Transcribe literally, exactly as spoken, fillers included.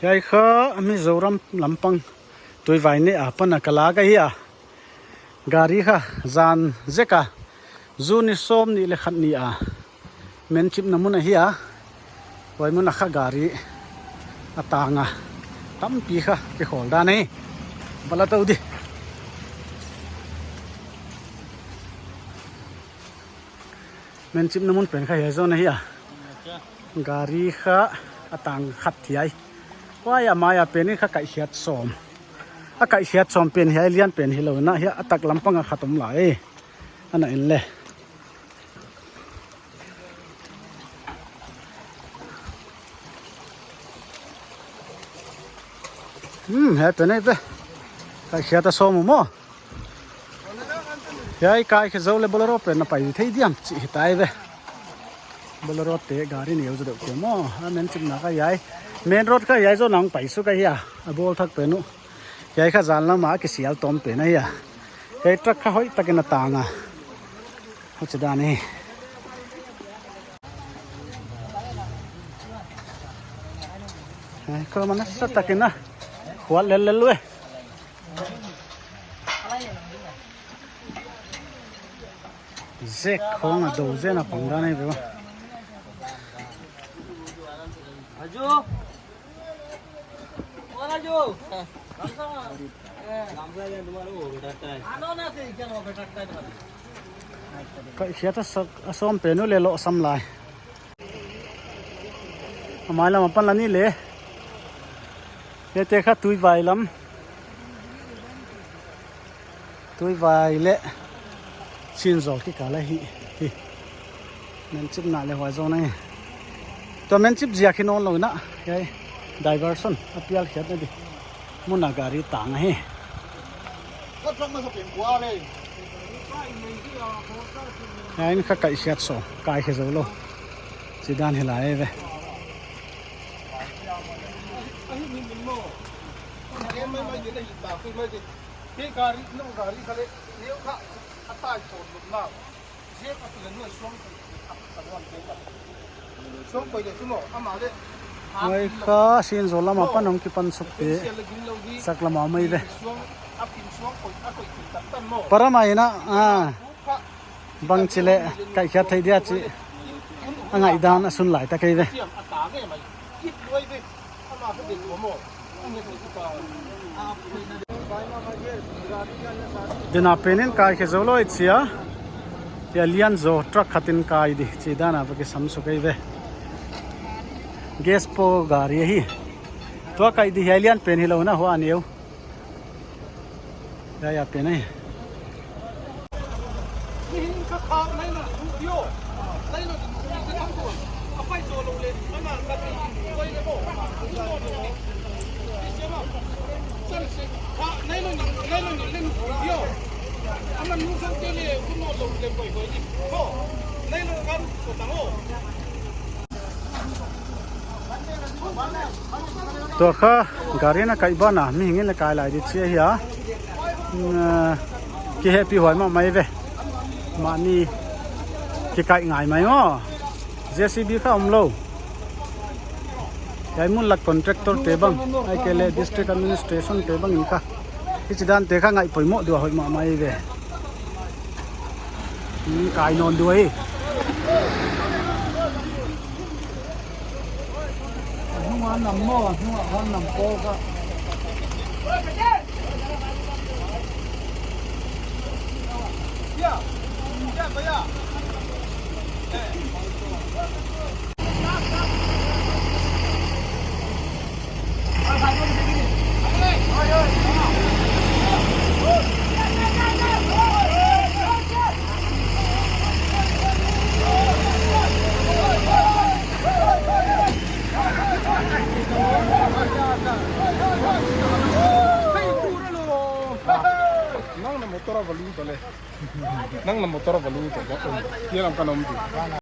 Hiai kha Mizoram lampang Tuivai neih apan a ka lak ahi a. Gari kha zan zek a, June ni sawmnih leh khat ni a menchipna mun ahi a. Huai mun a kha gari a tang a, tampi kha kikhawl dan hi. Va la tou di. Menchipna mun pen kha hiai zawn ahi a. Gari kha a tang khat hiai. Huai a mai a pen kha kaihkhiat sawm. A kaihkhiat sawm pen hiai lian pen hilou in a, hiai a tak lampang a khat om lai. Ana en le. Hmm, hiai pen ahi ve. Kaihkhiat a sawm maw. Hiai kaikhe zou leh Bolero pen na pai thei diam chih hi tai ve. Bolero te gari neu zaw deuh te maw. A menchipna kha hiai. Main road kha hiai zaw nang pai suk ahi a. A bawl thak pen uh. Hiai kha zan lam a kisial tawm pen ahi a. Hiai truck kha hoihtak in a tang a. Huchi dan hi. Hiai kha man a sa tak in a. Khual lel lel ve. Zek khong a do zen a pang dan ahi ve. Kaihkhiat a sawm pen uh leh lohsam lai. A mai lam apan la ni le. Hiaite kha Tuivai lam. Tuivai leh Sinzawl kikal ahi hi. Menchipna leh huai zawn ahi. Tua menchip ziak hi nawnlou in a, hiai diversion a pial khiatna di. Mun a gari tang ahi. Hiai in kha kaihkhiat sawm, kaikhe zou lou. Chih dan hi lai ve. Hei gari, nou gari kha leh, neu kha, a tai pon lut nau. Zek a tu leh nuai suang koi, a sa luan te kha. Suang koi leh tu maw, amah leh. Huai kha Sinzawl lam apan hong kipan suk te. Sak lam a mai ve. Suang, a pin suang koi, a koi koi tan tan maw. Para mai na, ah. Bangchi leh, kaihkhiat thei dia chih. A ngaihdan a sun lai ta kei ve. Dena penin kaikhe zou lou i chia. Hiai lian zaw truck khat in kai di. Chih dan a va kisam suk ei ve. Gas po gari ahi. Tua kai di hiai lian pen hilou in a hua neu. Ya, ya, pen ahi. Tua kha gari na kai ban a, mihing in leng kai lai di chi ahi a. Na, kihehpih huai mahmah ei ve. Mahni kikai ngai mai maw. J C B kha omlou. Hiai mun lak contractor te bang, ahihkeileh district administration te bang in kha. Hichi dan te kha ngaih poimoh di a hoih mahmah ei ve. Hmm, kai nawn di ahi. A hnung a nam maw, a hnung a nam pawl kha. Nang na motor a va lut le. Nang na motor a va lut le. Hiai lam ka nom di.